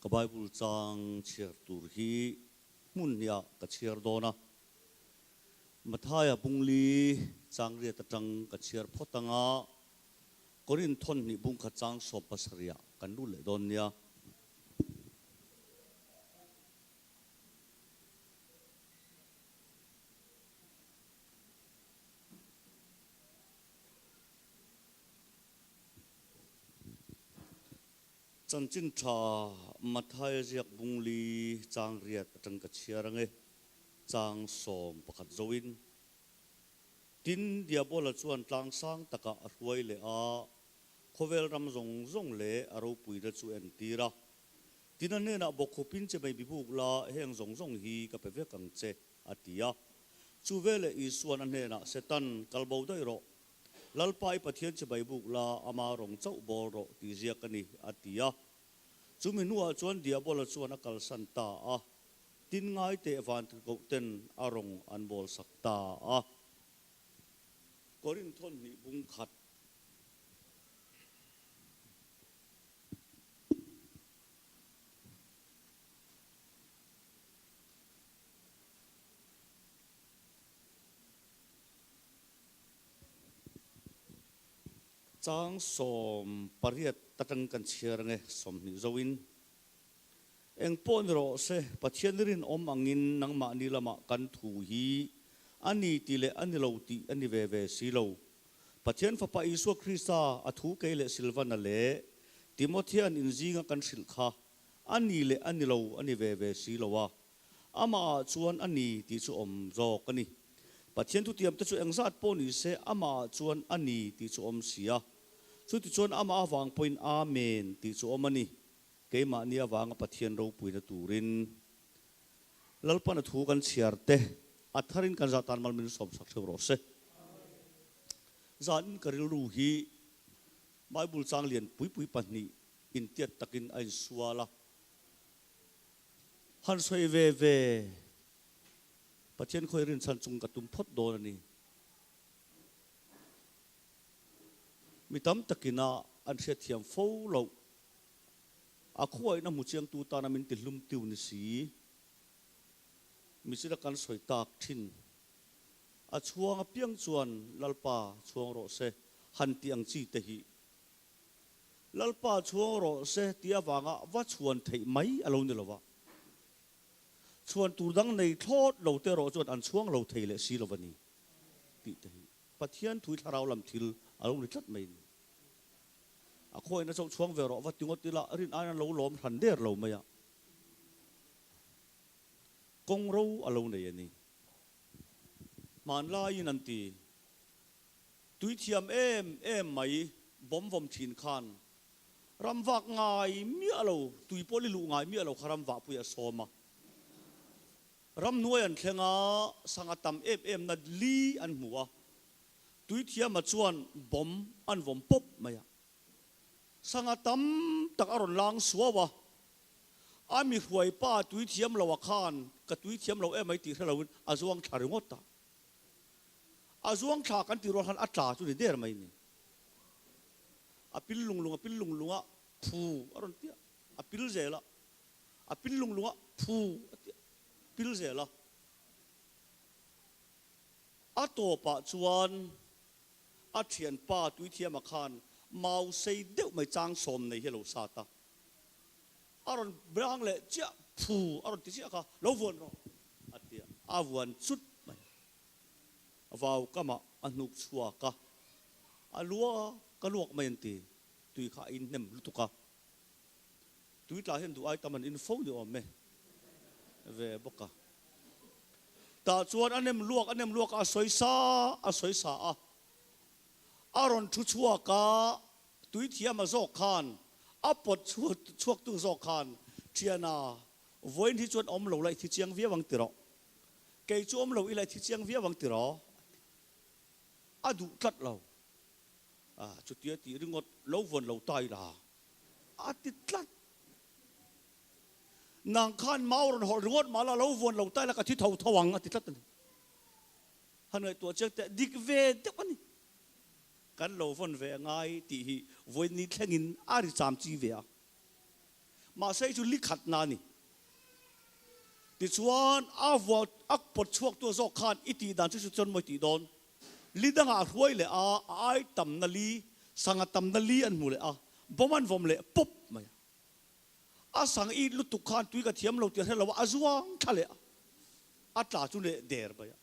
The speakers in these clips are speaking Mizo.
Ka Bible chang chhiar tur hi hmun hniah ka chhiar dawn a. Mathaia bungli chang riat atang ka chhiar phawt anga Korinth thawnhnih bungkhat chang 70 ah kan lut leh dawn nia. Chanchin tha Mathaia ziak bungli chang riat atang ka chhiar ange, chang 11 zoin. Tin, Diabola chuan tlang sang takah a hruai leh a, khawvel ram zawng zawng leh a ropuina chu entir a. Tin, a hnenah bawkkhupin che mai bibuk la, heng zawng zawng hi ka pe vek ang che, a ti a. Chu veleh Isuan a hnenah, Setan, kal bo daih rawh. Lalpa i Pathian chibai buk la, ama rawng chauh bawl rawh tih ziak a ni, a ti a. Chumi hnuah chuan Diabola chuan a kalsan ta a, tin ngai teh vantirhkoh ten a rawng an bawl sak ta a. Korinth thawnhnih bung khat. Chang 18 atang kan chhiar ange 20 zoin. Eng pawh ni rawh se, Pathian rinawm angin nangmahni lamah kan thu hi a ni tih leh a ni lo tih a ni ve ve si lo. Pathian Fapa Isua Krista a thu kei leh Silvana leh Timothian inzinga kan hrilh kha a ni leh a ni lo a ni ve ve si lo a. Amah ah chuan a ni tih chu awm zawk a ni. Pathian thutiam te chu engzat pawh ni se amah ah chuan a ni tih chu awm si a. Chutichuan amah avang pawhin Amen tih chu awm a ni. Keimahni avanga Pathian ropuina turin Lalpan a thu kan chhiar te a tharin kan zah tan mal min sawmsak theuh rawh se. Zanin ka rilru hi Bible chang lian pui pui pahnih intiat takin a insual a. Han sawi ve ve, Pathian khawi rinchhan chung ka tum phawt dawn a ni. Mi tam takina an hriatthiam fo loh, a khuaina hmu chiangtu tana min tihlum tiu ni si. Michina kan sawi tak thin, a chhuang apiang chuan Lalpa chhuang rawh se han tih ang chi te hi Lalpa chhuang rawh se tih avanga va chhuan theih mai a lo ni lo va. Chhuan tur dang nei thlawt lo te erawh chuan an chhuang lo thei leh si lo va ni tih te hi Pathian thui thlarau lam thil a lo ni tlat mai a ni. A khawiin a chauh chhuang ve rawh va ti ngawt ila rin aiin an lo lawm hran der lo mai a. Kawng ro a lo nei a ni. Hmanlaiin an ti. Tui thiam em em mai bawm vawm thin khan ram vak ngai miah lo, tui pawh li luh ngai miah lo kha ram vahpui a sawm a. Ram hnuai an thleng a, sangha tam em em na li an hmu a. Tui thiama chuan bawm an vawm pawp mai a. Sangha tam tak a rawn lang suau a. A mi hruai pa tui thiam lo a khan ka tui thiam lo em mai tih hre loin a zuang thla ringawt a. A zuang thla kan tih rual khan a tla chu ni der mai ni. A pil lung lung, a pil lung lung a, phu a rawn ti a, a pil zel a. A pil lung lung a, phu a ti a, pil zel a. A tawpah chuan a thianpa Tuithiama khan mau sei deuh mai chang sawm nei hi a lo sat a. A rawn brang leh chiah, phu a rawn ti chiah kha, lo vuan rawh a ti a, a vuan chut mai. Vau kamah a hnuk chhuak a, a lua ka luak mai an ti, tui kha a inhnem lutuk a, tui tla hian duh ai tam an in fo ni awm e ve bawk a. Tah chuan a nem luak a nem luak a, a sawi sa a sawi sa a, a rawn thu chhuak a, Tui thiama zawk khan a pawt chhuaktu zawk khan Thiana vawiin hi chuan awm lo la i thi chiang viau ang tiraw? Kei chu awm lo ila i thi chiang viau ang tiraw? A ti. A duh tlat lo. A, chutia tih ringawt lo vawn lo ta ila a ti tlat. Nang khan mau rawn hawlh ringawt mah la lo vawn lo ta ila ka thi tho tho ang a ti tlat a ni. Han ngaihtuah chiang teh dik ve deuh a ni. Kan lo vawn ve a ngai tih hi vawiin ni thlengin a ri cham chi ve a. Mahse hei chu li khatna a ni. Tichuan, a vua a pawt chhuaktu a zawk khan i tih dan chu chu chuan mawi tih dawn. Li dangah a hruai leh a, a ai tamna li, sangha tamna li an hmu leh a, bawm an vawm leh pawp mai a. A sang it lutuk khan tui ka thiam lo tih a hre lo a, a zuang thla leh a, a tla chu leh der mai a.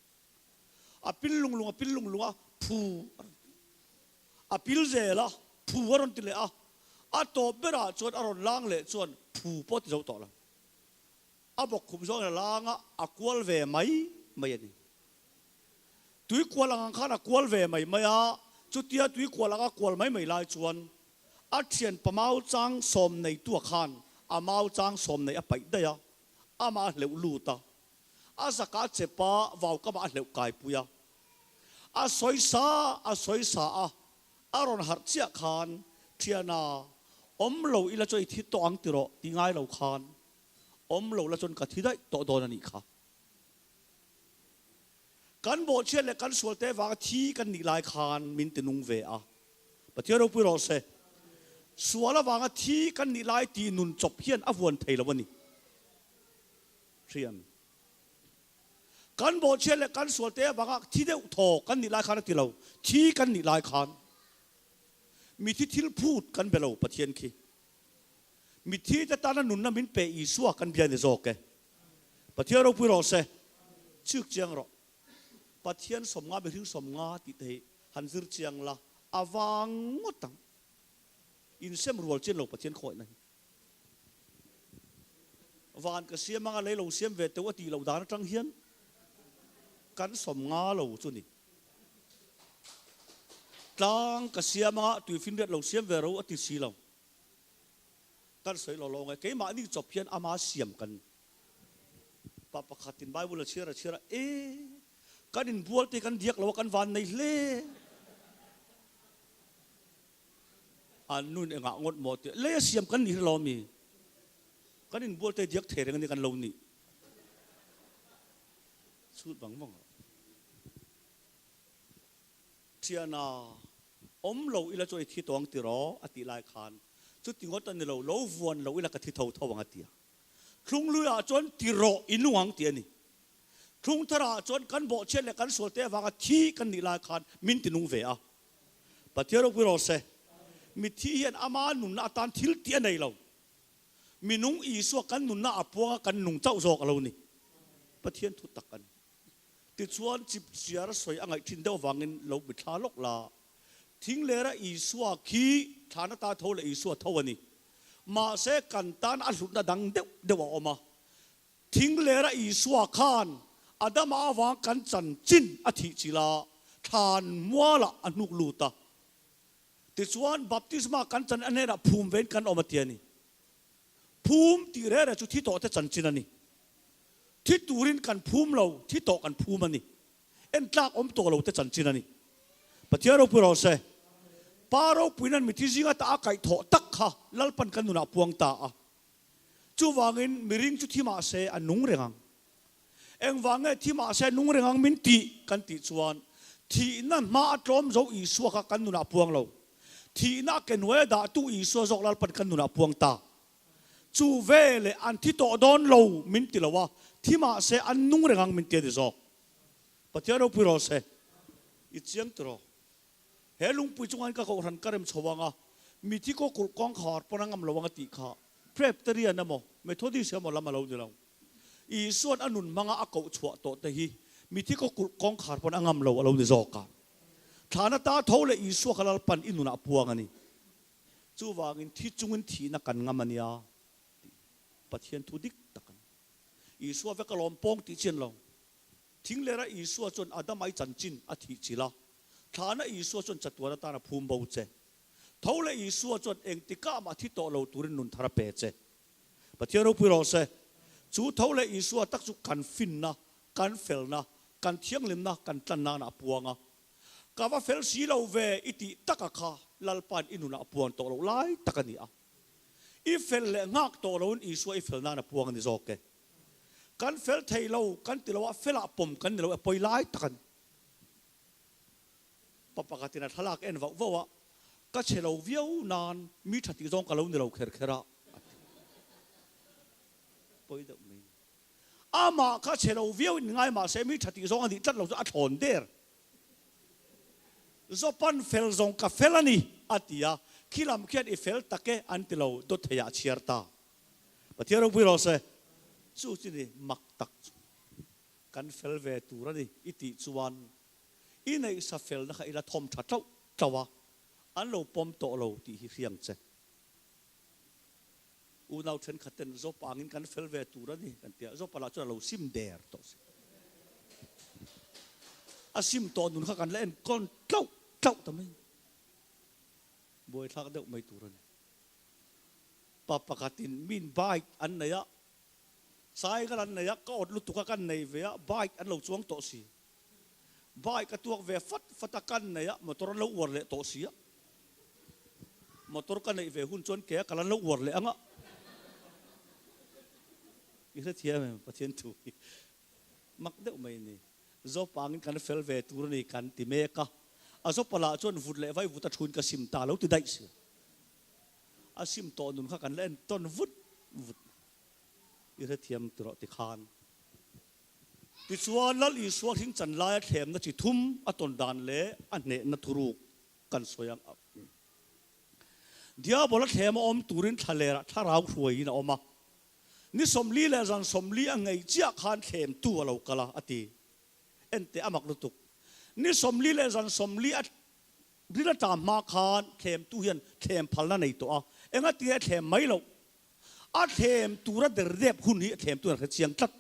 A pil lung lung, a pil lung lung a, phu a rawn ti. A pil zel a, phu a rawn ti leh a. A tawp berah chuan a rawn lang leh chuan phu pawh a ti zo tawh lo. A bawk khum zawngin a lang a, a kual ve mai mai a ni. Tui kual ang ang khan a kual ve mai mai a, chutia tui kual anga kual mai mai lai chuan a thianpa mau chang sawm neitua khan a mau chang sawm nei a paih daih a, amah a hleuh lut a, a zaka a chep a, vau kamah a hleuh kaipui a. A sawi sa a sawi sa a, a rawn harh chiah khan thiana awm lo ila chuan i thi tawh ang tiraw ti ngai lo khan awm lo la chuan ka thi daih tawh dawn a nih kha. Kan bawhchhiat leh kan sualte vanga thi kan nih lai khan min ti nung ve a. Pathian ropui rawh se. Sual avanga thi kan nih lai tih nun chawp hian a vuan thei lo a ni. Hriam. Kan bawhchhiat leh kan sualte avanga thi deuh thaw kan nih lai khan a ti lo. Thi kan nih lai khan mithi thil phut kan be lo Pathian khi. Mithi te tana nunna min pe Isua kan bia ni zawk e. Pathian ropui rawh se. Chik chiang rawh. Pathian 50 mihring 50 tih te hi han zir chiang la a vang ngawt ang. Insem rual chian lo Pathian khawihna hi. Van ka siam anga lei lo siam ve teuh a tih loh dan atang hian kan 50 lo chu ni. Tlang ka siam anga tuifinriat lo siam ve ro a ti si lo. Kan sawi lo lo nge, keimahni chawp hian ama siam kan pa pakhatin Bible a chhiar a chhiar a, e kan inbual te kan diak lo a kan van nei hle. An nun engah ngawt maw tih lei a siam kan nih lo ami? Kan inbual te diak thei reng ani kan lo nih. Chhut vang vang rawh. Thiana, awm lo ila chu i thi tawng ti rawh a tih lai khan chuti ngawt a ni lo, lo vuan lo ila ka thi tho tho ang a ti a. Thlungluiah chuan ti rawh i nung ang tih a ni. Thlungtharah chuan kan bawhchhiat leh kan sualte avanga thi kan nih lai khan min ti nung ve a. Pathian ropui rawh se. Mithi hian ama nunna atan thil tih a nei lo. Minung Isua kan nunna a puanga kan nung chauh zawk a lo ni. Pathian thu tak a ni. Tichuan, chipchiar sawi a ngaih thin deuh avangin lo mi thla lawk la. Thinglera Isua khi thlana ta tho leh Isua tho a ni. Mahse, kan tan a hlutna dang deuh deuh a awm a. Thinglera Isua khan Adama avang kan chanchin a thih chilh a, thlan mualah a hnuk lut a. Tichuan, baptisma kan chan a hnenah phum vein kan awm a ti a ni. Phum tih reh reh chu thi tawh te chanchin a ni. Thi turin kan phum lo, thi tawh kan phum a ni. En tlak awm tawh lo te chanchin a ni. Pathian ropui rawh se. Pa ropuiin an mithi zinga ta a kaih thawh tak kha Lalpan kan nunah puang ta a. Chuvangin miring chu thi mah se a nung reng ang. Engvang nge thi mah se nung reng ang min tih kan tih chuan thihna hma a tlawm zo Isua kha kan nunah puang lo. Thihna a ke hnuai a dahtu Isua zawk Lalpan kan nunah puang ta. Chu ve leh an thi tawh dawn lo min ti lo a, thi mah se an nung reng ang min ti a ni zawk. Pathian ropui rawh se. I chiang tiraw? He lungpui chungah hian ka kohhran ka rem chho ang a, mithi kaw kulh kawngkhar pawn a ngam lo ang a tih kha Presbyterian emaw Methodist emaw lam a lo ni lo. Isua'n a nun hmanga a koh chhuah tawh te hi mithi kaw kulh kawngkhar pawn a ngam lo a lo ni zawk a. Thlana ta tho leh Isua kha Lalpan i nunah puang a ni. Chuvangin thi chungin thihna kan ngam a nia tih Pathian thu dik tak a ni. Isua vek a lawm pawng tih chian lo. Thinglera Isua chuan Adama i chanchin a thih chilh a, thlana Isua chuan chatuan atan a phum bo che. Tho leh Isua chuan engtikah mah thi tawh lo turin nun thar a pe che. Pathian ropui rawh se. Chu tho leh Isua tak chu kan finna, kan felna, kan thianghlimna, kan tlan nana a puang a. Ka va fel si lo ve i tih taka kha Lalpa'n i nunah a puan tawh loh lai tak a ni a. I fel leh nghak tawh loin Isua i fel nana puang a ni zawk e. Kan fel thei lo kan ti lo a, felah pawm kan ni lo e pawi lai tak a ni. Pa pakhatin a thlalak en vauh vauh a, ka chhe lo viau nan mi tha tih zawng ka lo ni lo kher kher a, a ti. Pawi deuh mai ni. Amah kha chhe lo viau in ngai mah se mi tha tih zawng a nih tlat lo chu a thlawn der. Zawpan fel zawng ka fel a ni a ti a, khi lam khian i fel tak e an ti lo dawt thei ah a chhiar ta. Pathian ropui rawh se. Chu chu ni mak tak chu kan fel ve tur a ni i tih chuan i neihsa felna kha i la thawm tha tlauh tlauh a, an lo pawm tawh lo tih hi hriang che. Unau thenkhat ten Zawpa angin kan fel ve tur a ni kan ti a, Zawpa lah chuan a lo sim der tawh si. A sim tawh nun kha kan la enkawn tlauh tlauh ta mai. Buaithlak deuh mai tur a ni. Pa pakhatin min bike an nei a, cycle an nei a, ka awt lutuk a kan nei ve a, bike an lo chuang tawh si. Bike a tuak ve fat fat a, kan nei a, motor an lo uar leh tawh si a. Motor ka neih ve hun chuan ke a kal an lo uar leh ang a. I hrethiam em Pathian thu hi mak deuh mai a ni. Zawpangin kan fel ve tur a ni kan ti mek a. A zawpa lah chuan vut leh vai vut a thuin ka sim ta lo ti daih si. A sim tawh nun kha kan la entawn vut vut. I hrethiam tawh ti khan. Tichuan, Lal Isua hring chan laia thlemna chi thum a tawn dan leh a hnehna thuruk kan sawi ang. Diabola thlem a awm turin thlalerah thlarau hruaiin a awm a. Ni 40 leh zan 40 a ngei chiah khan thlemtu a lo kal a, a ti. Enteh a mak lutuk. Ni 40 leh zan 40 a ril a ṭam hma khan thlemtu hian thlem phalna nei tawh a. Engatinge a thlem mai loh? A thlem tura derdep hun hi a thlemtu an hre chiang tlat.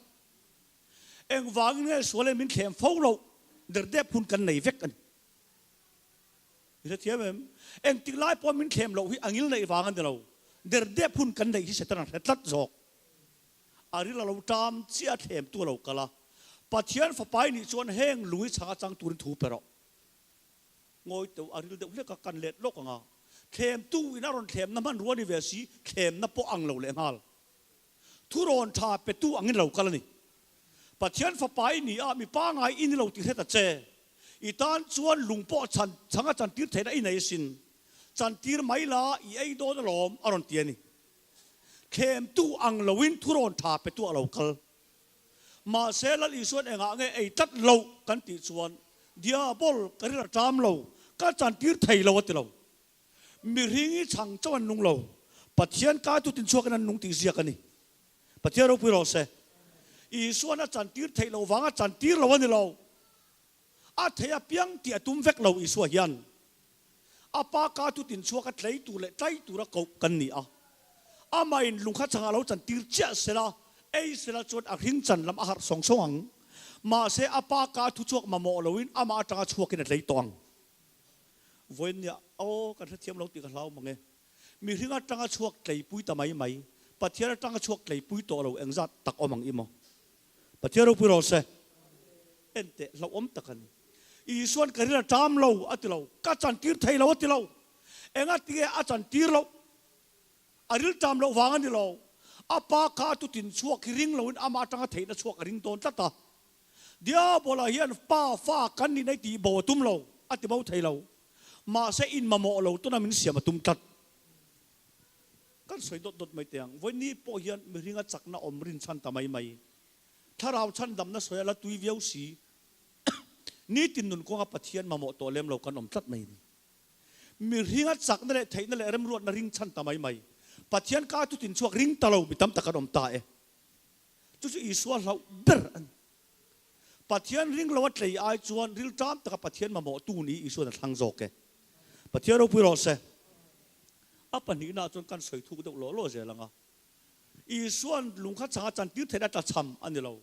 Engvangin nge sual in min thlem fo loh derdep hun kan nei vek a ni. I hrethiam em? Engtik lai pawh min thlem loh hi a ngil neih vang a ni lo. Derdep hun kan neih hi Satan an hre tlat zawk. A ril a lo ṭam chiah a thlemtu a lo kal a. Pathian fapa i nih chuan heng lung i chhang a chang turin thu pe rawh. Ngawi teuh a ril deuh hlek a, kan let lawk ang a. Thlemtu in a rawn thlemna hmanrua ni ve si, thlemna pawh ang lo leh nghal. Thu rawn tha petu angin lo kal a ni. Pathian fapa i ni a, mi pangai i ni lo tih hret a che. I tan chuan lung pawh chan chhang a chantir theihna i nei asin. Chantir mai la, i ei dawn alawm, a rawn ti a ni. Thlemtu ang loin thu rawn tha petu a lo kal. Mahse, Lal Isuan engah nge ei tlat loh kan tih chuan, Diabol, ka ril a ṭam lo, ka chantir thei lo a ti lo. Mihring hi chhang chauh an nung lo, Pathian kaitu tinchhuakin an nung tih ziak a ni. Pathian ropui rawh se. Isuan a chantir theih loh vanga chantir lo a ni lo. A thei apiang tih a tum vek lo Isua hian. A pa kaitu tinchhuak a tlei tur leh tlai tura koh kan ni a. Amahin lungkha changah lo chantir chiah sela, ei sela chuan a hring chan lam a harh sawng sawng ang. Mahse a pa ka thu chhuak mamawh loin amah atanga chhuakin a tlei tawh ang. Vawiin nia, aw kan hrethiam lo tih ka hlau mang e. Mihring atanga chhuak tleipui ta mai mai, Pathian atanga chhuak tleipui tawh lo engzat tak awm ang i maw? Pathian ropui rawh se. Enteh hlauhawm tak a ni. Isuan ka ril a ṭam lo a ti lo, ka chantir thei lo a ti lo. Engatinge a chantir loh? A ril ṭam loh vang a ni lo. A pa kha a tutin chhuak hi ring loin amah atanga theihna chhuak a ring dawn tlat a. Diabola hian pa fa kan nih na i tih bo a tum lo, a ti bo thei lo. Mahse in mamawh lo tuna min siam a tum tlat. Kan sawi dawt dawt mai teh ang. Vawiin pawh hian mihringa chakna awm rinchhan ta mai mai. Thlarau chhandamna sawi a la tui viau si. Nitin nun kawnga Pathian mamawh tawh lem lo kan awm tlat mai a ni. Mihringa chakna leh theihna leh remruatna ring chhan ta mai mai. Pathian ka tutin chhuak ring ta lo mi tam tak an awm ta e. Chu chu Isua hlauh ber a ni. Pathian ring lo a tlei ai chuan rilṭam taka Pathian mamawhtu ni Isua'n a thlang zawk e. Pathian ropui rawh se. A pahnihnaah chuan kan sawi thuk deuh law law zel ang a. Isua'n lungkha changa chantir theihna tlachham a ni lo.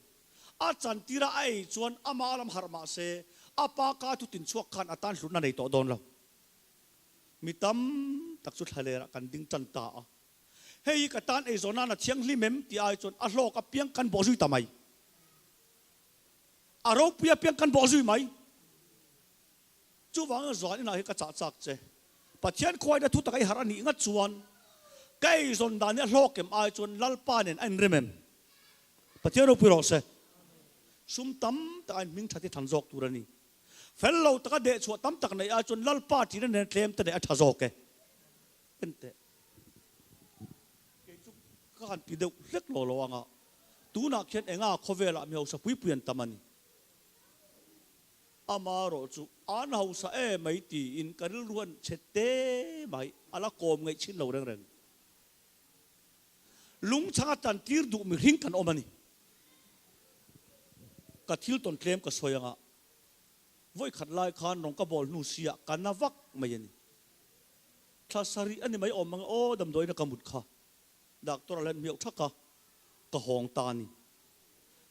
A chantira a ei chuan ama lam harh mah se, a pa ka thutin chhuak khan a tan hlutna nei tawh dawn lo. Mi tam tak chu thlalerah kan ding tan ta a. Hei hi ka tan eizawn nan a thianghlim em tih ai chuan a hlawk apiang kan bawh zui ta mai. A ropui apiang kan bawh zui mai. Chuvangin zuan inah hi ka chah chak che. Pathian khuaina thu taka i harh a nih ngat chuan ka eizawn dan hi a hlawk em ai chuan Lalpa nen a inrem em? Pathian ropui rawh se. Sum tam tak a inhming that hi than zawk tur a ni. Fel lo taka dehchhuah tam tak neih ai chuan Lalpa ṭihna nen tlem te neih a ṭha zawk e. Enteh. Kei chu ka han ti deuh hlek lo lo ang a. Tunah khian enga khawvelah mi hausa pui pui an tam a ni. Amarawh chu an hausa e mai tiin ka rilru an chhe te mai, a la kawm ngaih chin lo reng reng. Lungchhanga tan tir duh mihring kan awm a ni. Ka thil tawn tlem ka sawi anga vawi khat lai khan rawng ka bawl hnu sia ka na vak mai a ni. Thla sarih a ni mai awm ang e aw damdawiin a ka mut kha. Doctor a len hmiauh thak a, ka hawng ta a ni.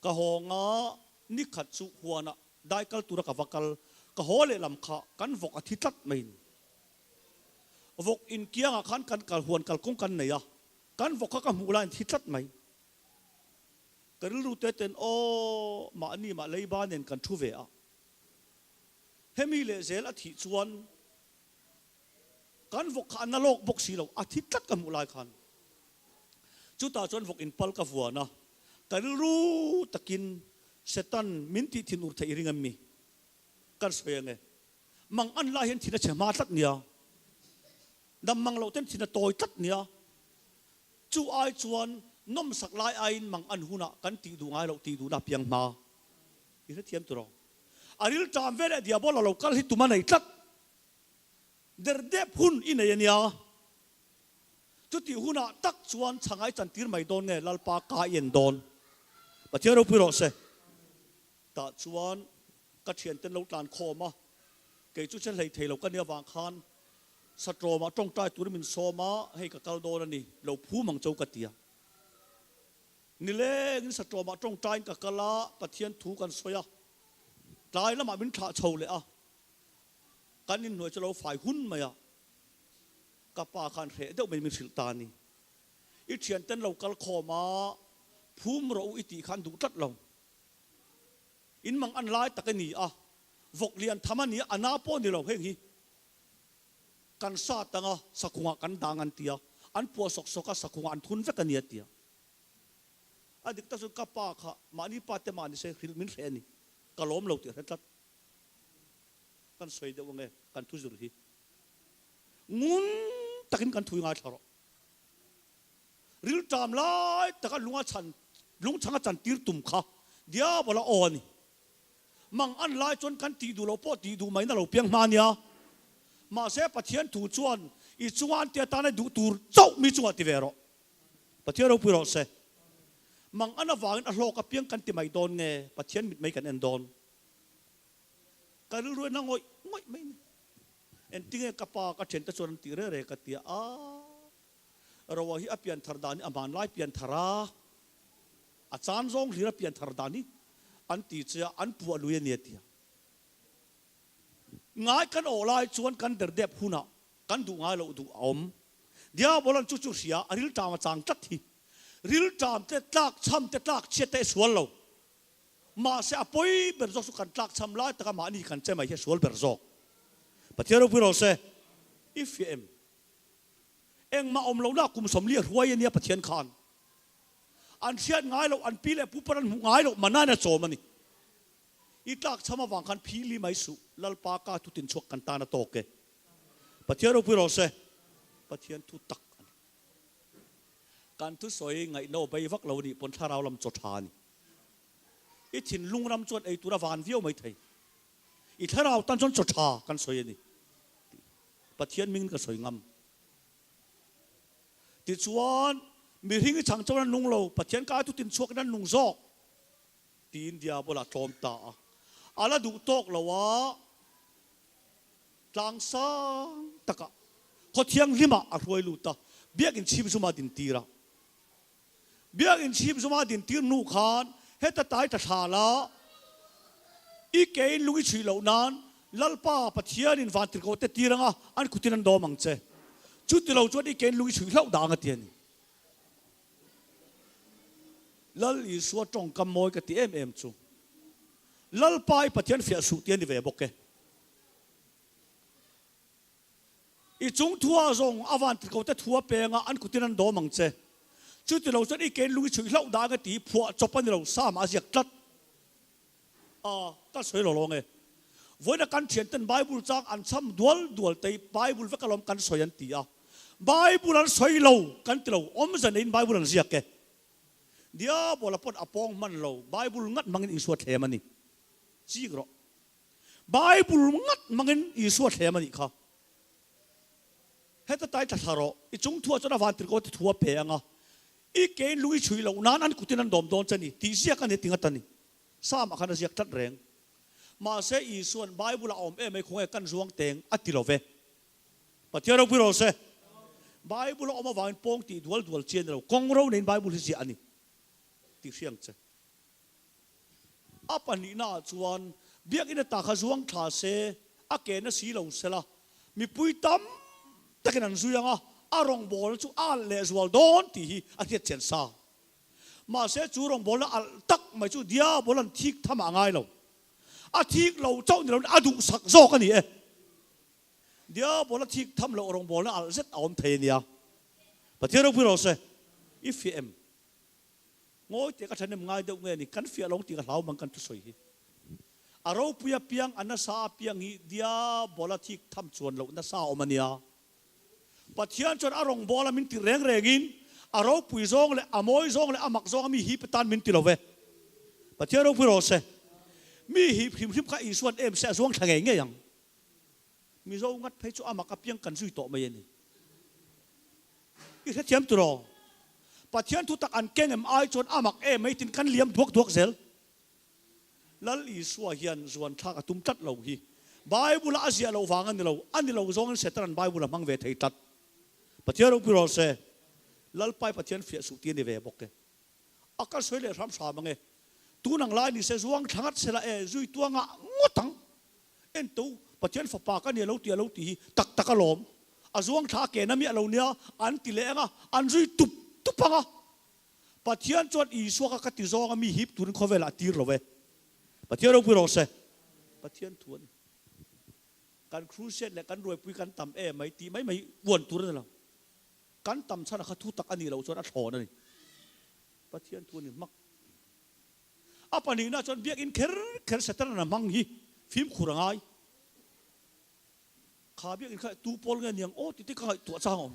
Ka hawng a, ni khat chu huanah dai kal tura ka va kal, ka haw lehlam kha kan vawk a thi tlat mai a ni. Vawk inkiangah khan kan kal huan kalkawng kan nei a, kan vawk kha ka hmuh laiin thi tlat mai. Ka rilru te ten aw mahni mah leiba nen kan thu ve a, hemi leh zel a thih chuan kan vawk kha a na lawk bawk si lo, a thi tlat ka hmuh lai khan. Chutah chuan vawk inpal ka vuan a, ka rilru takin Satan min tih thinur theih i ring em mi? Kan sawi ange. Mang an lai hian thin a chhe hma tlat nia. Dam mang loh ten thin a tawi tlat nia. Chu ai chuan nawmsak lai aiin mang an hunah kan tih duh ngai loh tih duhna a piang hma. I hrethiam tur aw. A ril ṭam ve leh diabol a lo kal hi tum a nei tlat. Derdep hun i nei a nia. Chutih hunah tak chuan chhangai chantir mai dawn nge Lalpa ka i en dawn. Pathian ropui rawh se. Tah chuan ka thianten lo tlan khawm a, kei chu che hlei thei lo ka nia vang khan Satrawmah tawngtai turin min sawm a, hei ka kal dawn a ni, lo phum ang cho ka ti a. Nilengin Satrawmah tawngtaiin ka kal a, Pathian thu kan sawi a, tlai lamah min thlah chho leh a, kan inhnuai chu lo fai hun mai a, ka pa khan hreh deuh mai min hrilh ta a ni. I thianten lo kal khawm a, phum rawh u i tih khan duh tlat lo. In mang an lai tak a ni a, vawk lian tham a ni a, a na pawh a ni lo heng hi. Kan sat ang a, sakhungah kan dang an ti a, an puah sawk sawk a, sakhungah an thun vek a ni a ti a. A dik tak chuan ka pa kha mahni pa te mah ni se hrilh min hreh a ni, ka lawm lo tih a hre tlat. Kan sawi deuh ange kan thu zir hi. Ngun takin kan thui ngaithla rawh. Rilṭam lai taka lunga chhan, lungchhang a chantir tum kha Diabola aw a ni. Mang an lai chuan kan tih duh loh pawh tih duh mai na lo piang hma nia. Mahse Pathian thu chuan i chunga an ti atana duh tur chauh mi chungah ti ve rawh. Pathian ropui rawh se. Mang an avangin a hlawk apiang kan ti mai dawn nge Pathian mit mai kan en dawn. Ka rilru en a ngawih ngawih mai ni. Engtinge ka pa ka thiante chuan an tih reh reh ka ti a. Roa hi a pian thar dan hi a hmanlai pian thar a, a chan zawng hlir a pian thar dan hi an ti che a, an puah lui a ni a ti a. Ngai kan awh lai chuan kan derdep hunah kan duh ngai loh duh a awm. Diabolan chu chu hria a rilṭam a chang tlat hi. Rilṭam te tlak chham te tlak chhiat te a sual lo. Mahse a pawi ber zawk chu kan tlak chham lai taka mahni kan che mai hi a sual ber zawk. Pathian ropui rawh se. I fiah em? Engmah awm lohna kum 40 a hruai a nia Pathian khan. An hriat ngai loh, an pi leh pu pawn an hmuh ngai loh manain a chawm a ni. I tlak chham avang khan phi li mai suh, Lalpa ka thu tinchhuak kan tan a tawk e. Pathian ropui rawh se. Pathian thu tak a ni. Kan thusawi ngaihno bei vak lo nih pawn thlarau lam chaw tha a ni. I thinlung ram chuan ei tur a van viau mai thei. I thlarau tan chuan chaw tha kan sawi a ni. Pathian mingin ka sawi ngam. Tichuan, mihring i chang chuan an nung lo, Pathian ka thu tinchhuakin an nung zawk, tiin Diabola a tlawm ta a. A la duh tawk lo a, tlang sang takah, khaw thianghlimah a hruai lut a, biakin chhip zuma dintir a. Biakinn chhip zuma dintir hnu khan heta tai ta thla la, i kein lung i chhuih loh nan Lalpa Pathianin vantirhkoh te tir anga an kutin an dawm ang che. Chuti lo chuan i kein lung i chhuih hlauh dah ang a ti a ni. Lal Isua tawngkam mawi ka ti em em chu, Lalpa i Pathian fiah suh ti a ni ve bawk e. I chung thua zawng a van tirhkoh te thua penga an kutin an dawm ang che. Chuti lo chuan i kein lung i chhuih hlauh dah ang e ti phuah chawp a ni lo, Sam a ziak tlat. A, ka sawi lo lawng e. Vawiina kan thianten Bible chang an chham dual dual te hi Bible vek alawm kan sawi an ti a. Bible an sawi lo kan ti lo, awmze neiin Bible an ziak e. Diabola pawn a pawng hman lo, Bible ngat hmangin Isua thlem a ni. Chik rawh. Bible ngat hmangin Isua thlem a nih kha. Heta tai thla thla rawh, i chung thuah chuan a van tirh ko ti thu a pe ang a, i kein lung i chhui loh nan an kutin an dawm dawn che ni tih ziak a ni ti ngat a ni. Psalm ah khan a ziak tlat reng. Mahse Isua'n Bible ah a awm em mai khawnge kan zuang teng a ti lo ve. Pathian ropui rawh se. Bible a awm avangin pawng tih dual dual chi a ni lo. Kawng ro neiin Bible hi ziah a ni tih hria ang che. A pahnihna ah chuan Biakinn ata kha zuang thla se, a ke na si lo sela, mipui tam takin an zui ang a, a rawngbawlna chu a alh lehzual dawn tih hi a hriat chian sa. Mahse chu rawngbawlna alh tak mai chu Diabol an thik tham ah a ngai lo. A thik lo chauh ni loin a duhsak zawk a ni e. Diabol a thik tham loh rawngbawlna alh zet a awm thei a nia. Pathian ropui rawh se. I fiah em? Ngawi teh ka thahnem ngai deuh nge ni? Kan fiah lo tih ka hlau mang kan thusawi hi. A ropui apiang, a nasa apiang hi Diabol a thik tham chuan loh nasa a awm a nia. Pathian chuan a rawngbawla min ti reng rengin a ropui zawng leh a mawi zawng leh a mak zawnga mi hip atan min ti lo ve. Pathian ropui rawh se. Mi hip hrim hrim kha Isua'n em se a zuang thla ngei ngei ang. Mizo ngat phei chu a mak apiang kan zui tawh mai a ni. I hrethiam tiraw? Pathian thutak an keng em ai chuan a mak em mai tin kan liam duak duak zel. Lal Isua hian zuan thlak a tum tlat lo hi. Bible a a ziah loh vang a ni lo, a ni lo zawngin Satan an Bible a hmang ve thei tlat. Pathian ropui rawh se. Lalpai Pathian fiah suh ti a ni ve bawk e. A kal sawi leh hram hram ang e. Tun ang lai ni se zuang thla ngat sela e, zui tuanga ngawt ang. En to, Pathian fapa ka ni a lo ti a lo ti hi tak tak a lawm. A zuang thla a ke na miah lo nia, an ti leh ang a, an zui tup tup ang a. Pathian chuan Isua kha ka ti zawng a mi hip turin khawvelah a tir lo e. Pathian ropui rawh se. Pathian thu a ni. Kan crusade leh kan ruaipui kan tam em mai tih mai mai uan tur a ni lo. Kan tam chhan a kha thu tak a nih loh chuan a thlawn a ni. Pathian thu a ni hmak. A pahnihna chuan biakinn kher kher Satan a hmang hi fimkhur a ngai. Kha biakinn kha tu pawl nge niang aw titi ka ngaihtuah chang awm.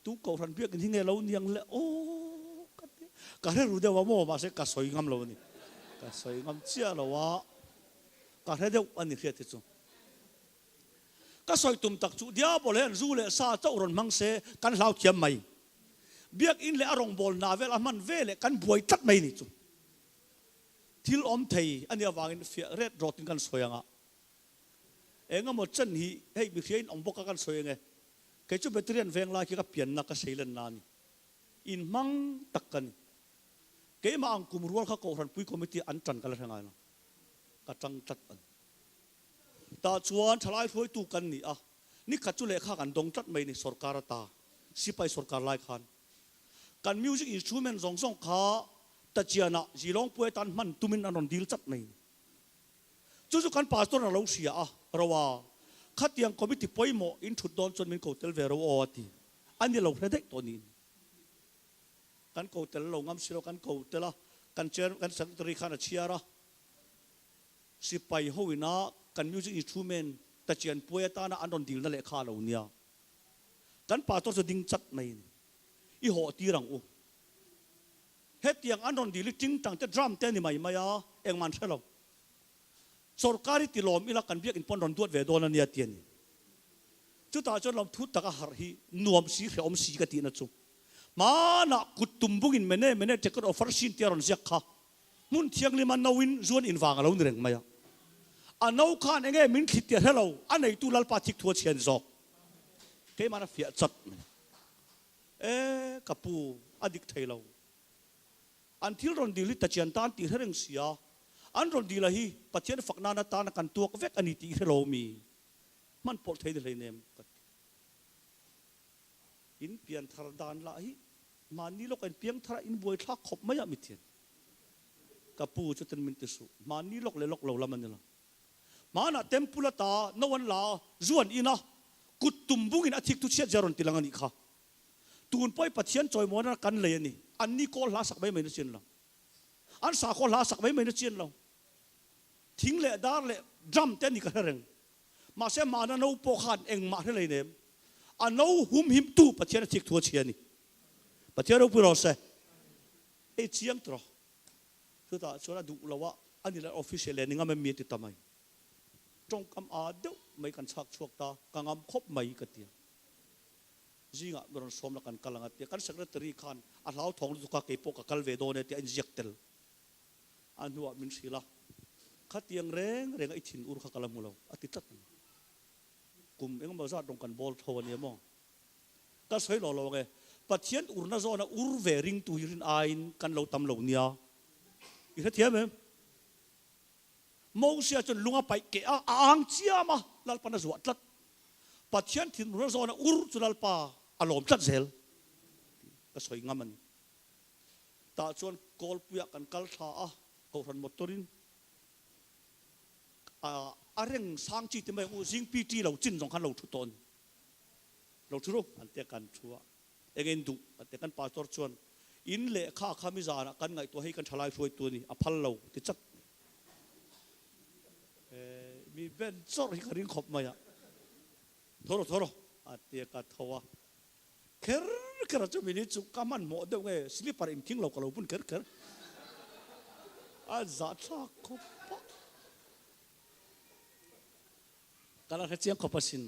Tu kohhran biakinn hi nge lo niang le aw ka ti. Ka hre ru deuh a maw mahse ka sawi ngam lo a ni. Ka sawi ngam chiah lo a, ka hre deuh a ni hriat hi chu. Ka sawi tum tak chu Diabol hian zu leh sa chauh rawn hmang se kan hlau thiam mai. Biakinn leh a rawngbâwl hna vel a hman ve leh kan buai tlat mai ni chu. Thil awm thei a nih avangin fiah ret rawtin kan sawi ang a. Eng emaw chen hi hei mihriain awm bawk a kan sawi ang e. Kei chu Beterian veng lai khi ka pianna ka seilenna a ni. Inhmang tak ka ni. Keimah ang kum rual kha Kohhranpui Committee an tan ka la hre ngai lo. Ka tang tlat a ni. Tah chuan thalai hruaitu kan ni a, nikhat chu lehkha kan dawng tlat mai ni sorkar ata, sipai sorkar lai khan. Kan music instrument zawng zawng kha Tachianah Zilawngpui atan hman tumin an rawn dil chat mai ni. Chu chu kan pastor a lo hria a, Roa, khatiang committee pawimawh in thut dawn chuan min ko tel ve ro aw a ti. A ni lo hre daih tawh niin. Kan ko tel lo ngam si lo, kan ko tel a, kan chair, kan secretary khan a chhiar a. Sipai ho ina kan music instrument ta chian puai atana an rawn dilna lehkha a lo nia. Kan pastor chu ding chat mai a ni. I hawh tir ang u. Hetiang an rawn dil hi tingtang te drum te a ni mai mai a, engmah an hre lo. Sorkar hi tilawm ila kan biakinn pawn rawn duat ve dawn a nia ti a ni. Chutah chuan lawm thu taka harh hi nuam si hrehawm si ka tihna chu. Hmanah kut tum bungin mene mene ticket offer sin tia rawn ziak kha Hmun thianghlima no-in zuan invang a lo ni reng mai a. A no khan enge min thlit tih a hre lo, a neitu Lalpa thik thu a chhian zawk. Keimahna fiah chat mai. E, ka pu, a dik thei lo. An thil rawn dil hi Tachian tan tih hre reng sia, an rawn dil a hi Pathian fak nana tana kan tuak vek a ni tih hre lo mi? Hman pawlh thei ni hleinem ka ti. In pian thar dan lah hi mahni lawk in piang thar a in buai thlak khawp mai a mithian. Ka pu chu ten min ti suh. Mahni lawk leh lawk lo lam a ni lo. Hmanah temple ata no an la a, zu an in a, kut tum bungin a thik thu chhiat zia rawn ti lang a nih kha. Tun pawh i Pathian chawimawiin kan lei a ni. Anni kawl hla sak mai mai na chian lo. An sakhaw hla sak mai mai na chian lo. Thing leh dar leh drum te a ni ka hre reng. Mahse mahna no pawh khan engmah hre lei nem. A no hum him tu Pathian a thik thu a chhia a ni. Pathian ropui rawh se. Hei chiang tawh. Chutah chuan a duh lo a, a ni leh official leh ni ngam em mi a ti ta mai. Tawngkam aa deuh mai kan chhak chhuak ta, ka ngam khawp mai ka ti a. Zingah mi rawn sawm la kan kal ang a ti a. Kan secretary khan a hlauthawng lutuk a, keipawh ka kal ve dawn e tih a inziak tel. A hnuah min hrilh a, Khatiang reng renga i thin ur kha ka la hmu lo, a ti tlat ang. Kum engemaw zat rawng kan bawl tho a nia maw? Ka sawi lo lo ang e, Pathian urna zawna ur ve ringtu hi rin aiin kan lo tam lo nia. I hrethiam em? Mosia chuan lung a paih keh a, a ang chiam a, Lalpan a zuah tlat. Pathian thinurna zawna ur chu Lalpa a lawm tlat zel tih ka sawi ngam a ni. Tah chuan Kawlpuiah kan kal thla a, Kohhran motor-in a reng sang chi te mai ang u, zing PT lo chin zawng khan lo thu tawh a ni. Lo thu ru an tia kan thu a, eng in duh an tia kan pastor chuan in lehkha kha mi zanah kan ngaihtuah hei kan thalai hruaitu a ni, a phal lo ti chat. Mi ben chawrh hi ka ring khawp mai a, tho rawh tho rawh a tia ka tho a, Kher kher a chumi ni chu ka hmanhmawh deuh nge slipper in thing lo ka lo bun kher kher a zahthlak khawp a. Ka la hre chiang khawp asin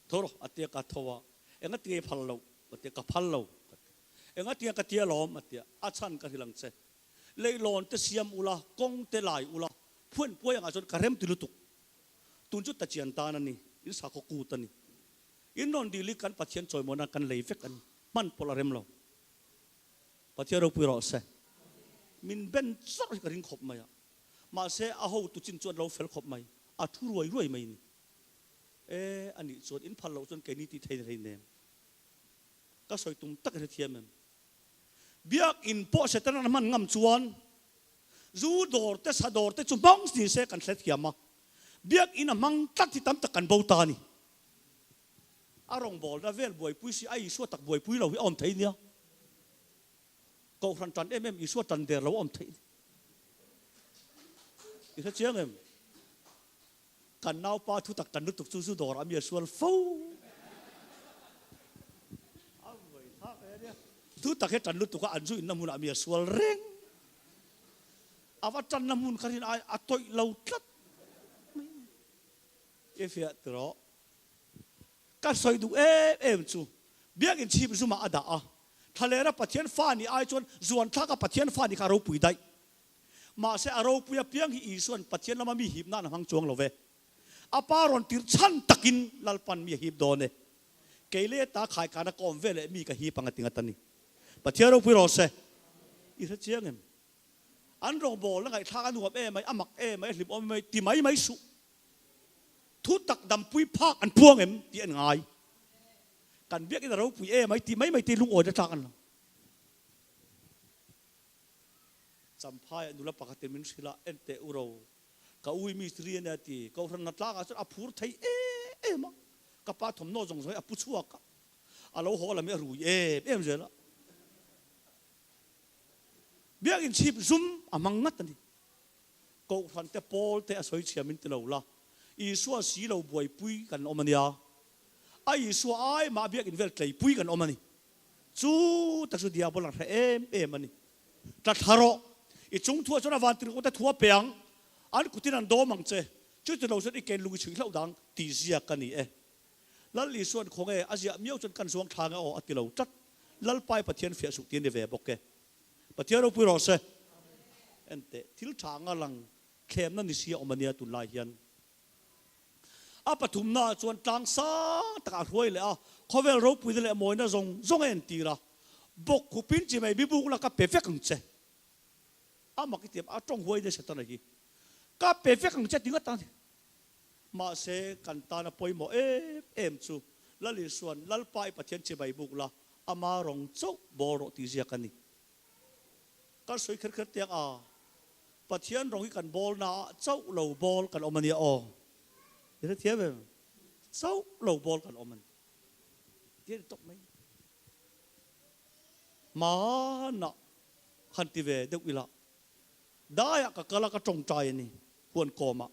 tho rawh a tia ka tho a enga tinge i phal loh ka tia ka phal lo ka ti enga tinge ka tia lawm a tia a chhan ka hrilh ang che leihlawn te siam ula kawng te lai ula phuan puai angah chuan ka rem ti lutuk tun chu ta chian tan a ni in sakhaw kut a ni. In rawn dil hi kan Pathian chawimawn a kan lei vek a ni. Hman pawlh a rem lo. Pathian ropui rawh se. Min ben chawrh hi ka ring khawp mai a. Mahse a hotu chin chu an lo fel khawp mai. A thu ruai ruai mai ni. E, a nih chuan in phal loh chuan keini tih theih rei nem. Ka sawi tum tak i hrethiam em? Biakin pawh Satan an hman ngam chuan zu dawr te sa dawr te chu hmang ni se kan hrethiam a. Biakin a hmang tlat hi tam tak kan bo ta a ni. A rawngbawlna vel buaipui si a Isua tak buaipui lo hi a awm thei nia. Kohhran tan em em Isua tan der lo a awm thei ni. I hre chiang em? Kan naupa thu tak tan lutuk chu zu dawrah mi a sual fo. A buai thlak e nia. Thu tak hi tan lutuk a an zu inna hmunah mi a sual reng. A va tanna hmun kha rin ai a tawih lo tlat mai. I fiah tiraw? Ka sawi duh em em chu Biakin chhip zumah a dah a, Thlalera Pathian fa nih ai chuan zuanthlaka Pathian fa nih kha a ropui daih. Mahse a ropui apiang hi Isua'n Pathian lama mi hip nan a hmang chuang lo ve. A pa rawn tirh chhan takin Lalpan mi a hip dawn e. Kei leh ta khaikana ka awm ve leh mi ka hip ang a ti ngat a ni. Pathian ropui rawh se. I hre chiang em? An rawngbawlna ngaihthlak a nuam em mai, a mak em mai, a hlimawm em mai ti mai mai suh. Thu tak dampui phak an puang em tih an ngai. Kan biakin a ropui em ai tih mai mai te lungawi na tlak an lang. Champhai ah nula pakhat in min hrilh a, en teh u ro, ka ui mistri a nia ti, kohhran hna tlangah chuan a phur thei em em a, ka pa thawmhnaw zawng zawng hi a pu chhuak a, a lo haw lam hi a rui em em zel a. Biakin chhip zum a hmang ngat a ni. Kohhran te pawl te a sawi chhia min ti lo la, Isua si lo buaipui kan awm a nia. A Isua ai mah biakin vel tleipui kan awm a ni. Chu tak chu diabol an hre em em a ni. Tla thla rawh, i chung thuah chuan a van tirhkoh te thu a pe ang, an kutin an dawm ang che, chu ti lo chuan i ken lung i chhuih hlauh dang tih ziak a ni e. Lal Isua'n khawnge a ziah miau chuan kan zuang thla nge aw a ti lo tlat. Lalpai Pathian fiah suh ti a ni ve bawk e. Pathian ropui rawh se. Enteh, thil tha anga lang thlemna ni si a awm a nia tunlai hian. A pathumnaah chuan tlang sang takah a hruai leh a, khawvel ropuina leh mawina zawng zawng a entir a. Bawk khupin chi mai bibuk la ka pe vek ang che. A mak i ti em? A tawng huai nasa ta hi. Ka pe vek ang che ti ngat a ni. Mahse, kan tana pawimawh em em chu Lal Isua'n Lalpa i Pathian chibai buk la, ama rawng chauh bawl rawh tih ziak a ni. Kan sawi kher kher tiang a, Pathian rawng hi kan bawl naah chauh lo bawl kan awm a nia aw. I hrethiam em? Chauh lo bawl kan awm a ni. Ti a ni tawp mai. Hmanah han ti ve deuh ila. Daiah ka kal a, ka tawngtai a ni, huan kawmah.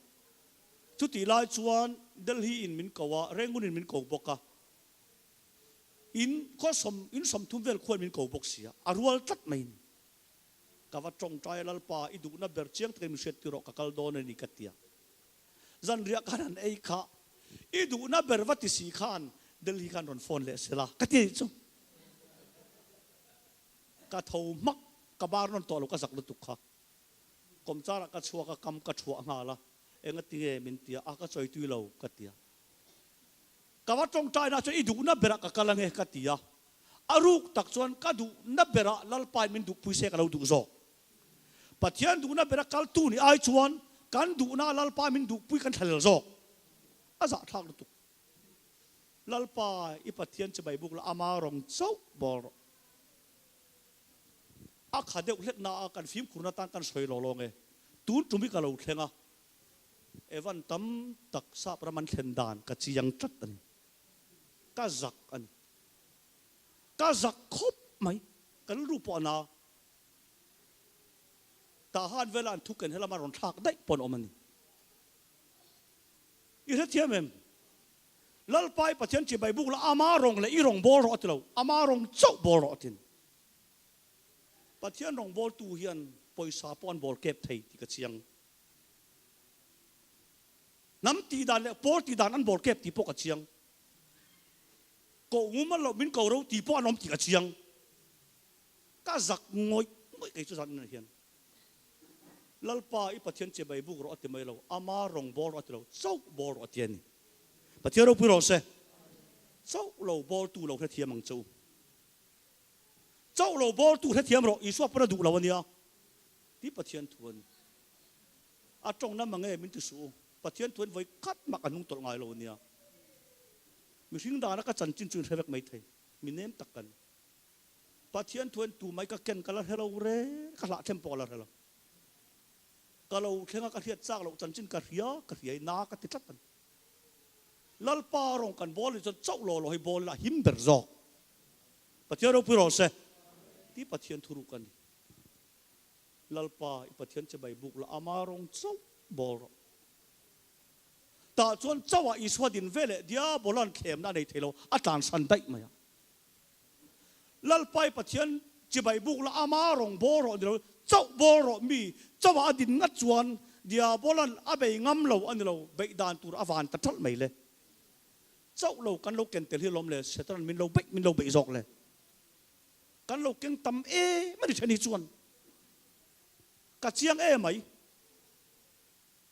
Chutih lai chuan Delhi in min ko a, Rangoon in min ko bawk a. In khaw sawm, in 30 vel khuan min ko bawk si a, a rual tlat mai ni. Ka va tawngtai a, Lalpa, i duhna ber chiang takin min hriat tir rawh, ka kal dawn a ni ka ti a. Zanriah khan an ei kha, i duhna ber va ti si khan Delhi khan rawn phone leh sela ka ti a nih chu. Ka tho hmak, ka bar nawn tawh lo, ka zak lutuk kha. Kawmchar ah ka chhuak a, kam ka thuah nghal a, engati nge min ti a, a ka chawi tui lo ka ti a. Ka va tawngtai na chuan i duhna berah ka kal ange ka ti a, a ruk tak chuan ka duhna berah Lalpain min duhpui se ka lo duh zawk. Pathian duhna bera kal tu ni ai chuan kan duhna Lalpa min duhpui kan thlalel zawk. A zahthlak lutuk. Lalpa i Pathian chibai buk la ama rawng chauh bawl rawh. A kha deuh hlek na a kan fimkhurna tan kan sawi lo lawng e. Tun tum hi ka lo thleng a, Evan tam tak sap ram an thlen dan ka chiang tlat a ni. Ka zak a ni. Ka zak khawp mai. Ka rilru pawh a na. Tahan vela an thu ken helama rawn thlak daih pawh an awm a ni. I hrethiam em? Lalpa i Pathian chibai buk la, ama rawng leh i rawng bawl rawh a ti lo, ama rawng chauh bawl rawh a tin. Pathian rawng bawltu hian pawisa pawh an bawl kep thei tih ka chiang. Hnam tih dan leh pawl tih dan an bawl kep tih pawh ka chiang. Koh ngum a loh min ko ro tih pawh an awm tih ka chiang. Ka zak ngawih ngawih kei chu zan inah hian. Lalpa i Pathian chibai buk rawh a ti mai lo, ama rawng bawl rawh a ti lo, chauh bawl rawh a ti a ni. Pathian ropui rawh se. Chauh lo bawltu lo hrethiam ang che u. Chauh lo bawltu hrethiam rawh, Isua pawn a duh lo a nia. Ti Pathian thu a ni. A tawng na mange min ti suh u. Pathian thu in vawi khat mah ka hnung tawlh ngai lo a nia. Mihring dana ka chanchin chu in hre vek mai thei. Mi nem tak ka ni. Pathian thu en tu mai ka ken ka la hre lo reng, ka hlah thlem pawh ka la hre lo. Ka lo thleng a ka hriat chak loh chanchin ka hria, ka hriai na ka ti tlat a ni. Lalpa rawng kan bawl nih chuan chauh law law hi bawl ila a him ber zawk. Pathian ropui rawh se. Ti Pathian thuruk a ni. Lalpa i Pathian chibai buk la ama rawng chauh bawl rawh. Tah chuan chauh ah Isua din ve leh Diabola'n thlemna a nei thei lo, a tlansan daih mai a. Lalpai Pathian chibai buk la ama rawng bawl rawh ni lo, chauh bawl rawh mi chauhah a din ngat chuan Diabolan a bei ngam lo a ni lo, beih dan tur a van ta ṭalh mai le. Chauh lo kan lo ken tel hi lawm le, Setanan min lo beih min lo beih zawk le. Kan lo keng tam em a ni then hi chuan ka chiang em mai.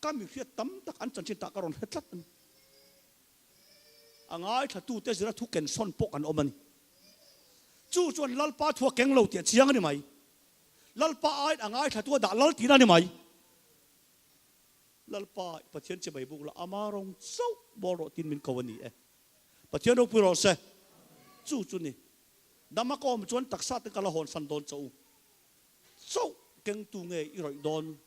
Ka mi hriat tam tak an chanchin tah ka rawn hre tlat a ni. A ngaithlatute zira thu ken sawn pawh kan awm a ni. Chu chuan Lalpa thu a keng lo tih a chiang a ni mai. Lalpa aiin a ngaithlatu a dah lal tihna a ni mai. Lalpa i Pathian chibai buk la, ama rawng chauh bawl rawh tiin min ko a ni e. Pathian ropui rawh se. Chu chu ni. Dam a ka awm chuan taksa te ka la hawn san dawn chauh u. Chauh kengtu nge i rawih dawn?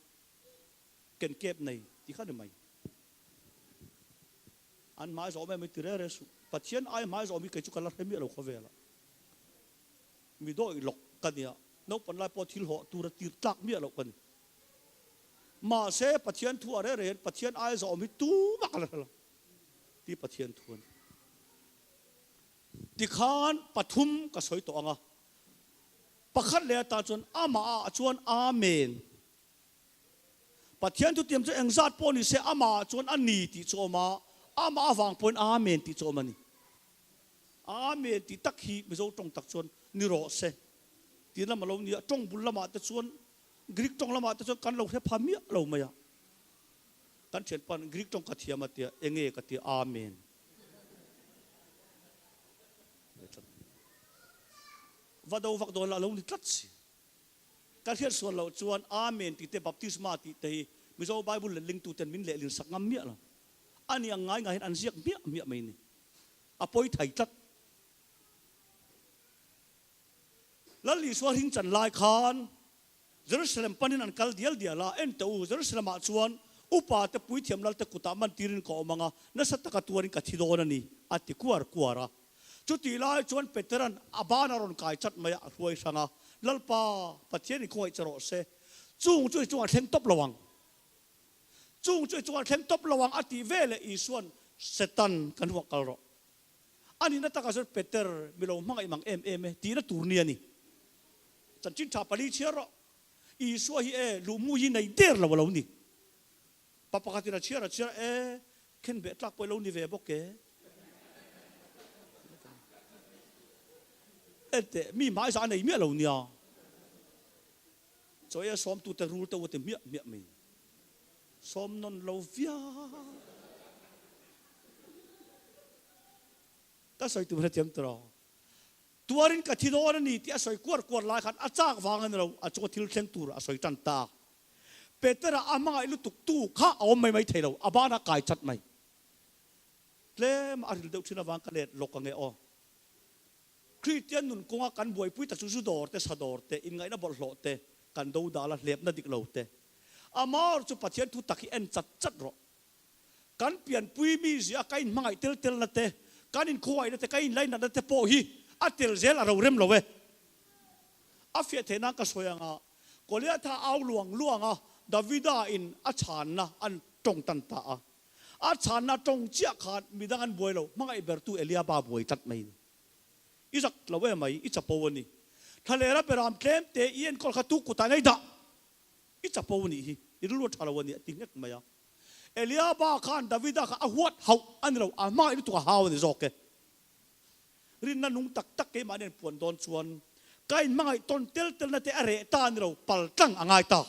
Ken kep nei tih kha ni mai. An hmai zawh em em ti reng reng suh. Pathian ai hmai zawh mi kei chu ka la hre miah lo khawvel ah. Mi dawih lawk ka nia. Naupan lai pawh thil hawh tura tir tlak miah loh ka ni. Mahse Pathian thu ah reng reng hian Pathian ai zawh awm hi tumah ka la hre lo. Ti Pathian thu a ni. Tikhan pathum ka sawi tawh ang a. Pakhat leh atan chuan amah ah chuan Amen. Pathian thutiam chu engzat pawh ni se amah chuan a ni tih chu awm a, amah avang pawhin Amen tih chu awm a ni. Amen tih tak hi Mizo tawng tak chuan ni rawh se tih lam a lo ni a, tawng bul lamah te chuan Greek tawng lamah te chuan kan lo hre pha miah lo mai a. Kan thianpa'n Greek tawng ka thiam a tia, enge ka tia Amen. Va do vak dawn lah a lo ni tlat si. Ka hriat sual loh chuan Amen tih te Baptisma tih te hi Mizo Bible lehlingtu ten min lehlin sak ngam miah lo. Ani ang ngai ngai hian an ziak hmiah hmiah mai ni. A pawi thai tlat. Lal Isua hring chan lai khan Jerusalem panin an kal dial dial a, en teh u, Jerusalem ah chuan upa te puithiam lal te kutah man tirin ka awm ang a, nasa taka tuarin ka thi dawn a ni, a ti kuar kuar a. Chutih lai chuan Petera'n a ban a rawn kai chat mai a, a hruai hrang a, Lalpa, Pathian in khawngaih che rawh se, chung chu i chungah thleng tawp lo ang. Chung chu i chungah thleng tawp lo ang a tih veleh Isua'n, Setan, kan huah kal rawh. A nihna takah chuan Peter, mi lo hmangaih mang em em e tihna tur ni a ni. Chanchin tha pali chhiar rawh. Isua hi e, luhmu hi nei der lo a lo ni. Pa pakhatin a chhiar a chhiar a, e, khenbeh tlak pawh i lo ni ve bawk e. Enteh, mi hmaiza a nei miah lo nia. Chaw ei a sawmtute rul te u a ti hmiah hmiah mai. Sawm nawn lo viau. Ka sawi tum hrethiam tur aw. Tuarin ka thi dawn a ni tih a sawi kuar kuar lai khan a chak vang a ni lo, a chunga thil thleng tur a sawi tan ta. Petera a hmangaih lutuk tu kha a awm mai mai thei lo, a banah kai chat mai. Tlem a ril deuh thin avang ka let lawk ange aw. Kristian nun kawnga kan buaipui tak chu zu dawr te, sa dawr te, inngaihna bawlhhlawh te, kan do dal a hlepna dik lo te. Amah chu Pathian thu tak hi en chat chat rawh. Kan pianpui mi zia ka inhmangaih tel telna te, kan inkhuaihna te, ka inlainatna te pawh hi a tel zel a rorem lo e. A fiah theih nan ka sawi anga Goliatha au luang luang a, Davida in a chhanna an tawng tan ta a. A chhanna tawng chiah khan midang an buai lo, hmangaih bertu Eliaba buai tlat mai a ni. I zak lo e mai, i chapo a ni. Thlalera beram tlem te i enkawl kha tu kutah ngei dah? I chapo a nih hi, i rilru a tha lo a ni a ti nghek mai a. Eliaba khan Davida kha a huat hauh a ni lo, a hmangaih lutuk a hau a ni zawk e. Rinna nung tak tak keimah nen puan dawn chuan ka inhmangaih tawn tel telna te a reh ta a ni lo, pal tlang a ngai ta.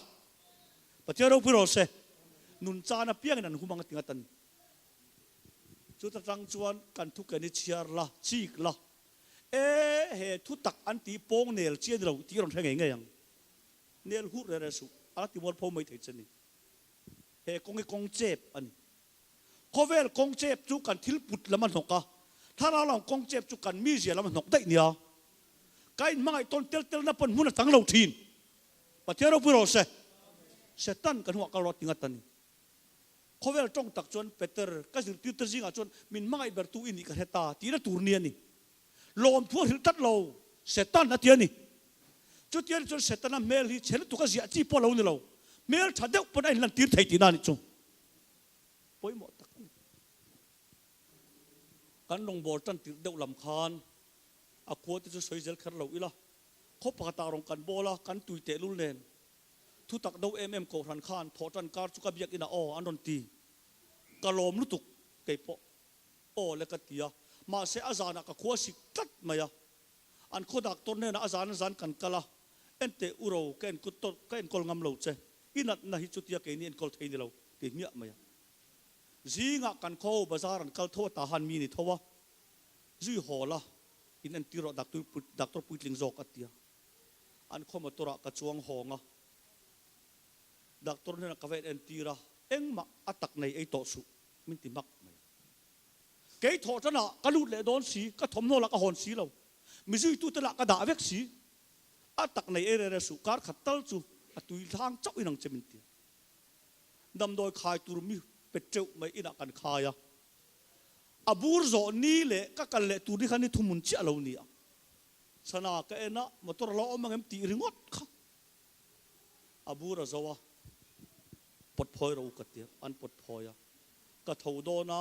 Pathian ropui rawh se, nun chan apiangin an hum ang a ti ngat a ni. Chuta tang chuan kan thu ken hi chhiar la, chik la, e he thu tak an tih pawng nel chi a ni lo tih i rawn hre ngei ngei ang. Nel hur reh reh suh, a la ti mualpho mai thei che ni. He kawng hi kawng chep a ni. Khawvel kawng chep chu kan thil put lam a hnawk a, thlarau lam kawng chep chu kan mizia lam a hnawk daih nia. Ka inhmangaih tawn tel telna pawn hmun a chang lo thin. Pathian ropui rawh se. Satan kan huah kal rawh ti ngat a ni. Khawvel tawng tak chuan Peter, ka zirtirte zingah chuan min hmangaih bertu i nih ka hre ta tihna tur ni a ni. Lawmthu a hrilh tlat lo, Satan a ti a ni. Chutiang chuan Setana hmel hi chhe lutuk a ziah chi pawh lo ni lo, hmel tha deuh pawn a inlantir thei tihna a nih chu. Pawimawh tak a ni. Kan rawngbâwl tan tirh deuh lam khan a khua te chu sawi zel kher lo ila, khaw pakhatah rawn kan bawl a, kan tui tehlul nen Thutak do em em Kohhran khan thawhtan kar chu ka biak inah aw an rawn ti. Ka lawm lutuk kei pawh aw le ka ti a, mahse a zanah ka khua sik tlat mai a. An khaw doctor hnenah a zan a zan kan kal a, enteh u ro ka enkawl ka enkawl ngam lo che, i natna hi chutia keini enkawl thei ni lo ti hmiah mai a. Zingah kan khaw bazar an kal tho a tahan mi ni tho a, zui haw la in entir rawh doctor puitling zawk a ti a. An khaw motor ah ka chuang hawng a, doctor hnenah ka va en entir a, engmah a tak nei ei tawh suh min ti hmak mai. Kei thawh tanah ka lut leh dawn si, ka thawmhnaw lah ka hawn si lo, mi zuitute lah ka dah vek si, a tak nei ei rere suh, kar khat tal chu a tui hlang chauh in ang che min ti a. Damdawi khai tur mi pe teuh mai inah kan khai a, a bur zawh ni leh ka kal leh tur ni kha ni thuhmun chiah lo ni ang. Chhana ka en a, motor a lo awm ang em tih ringawt kha a bur a zo a, pawt phawi rawh u ka ti a, an pawt phawi a, ka tho dawn a,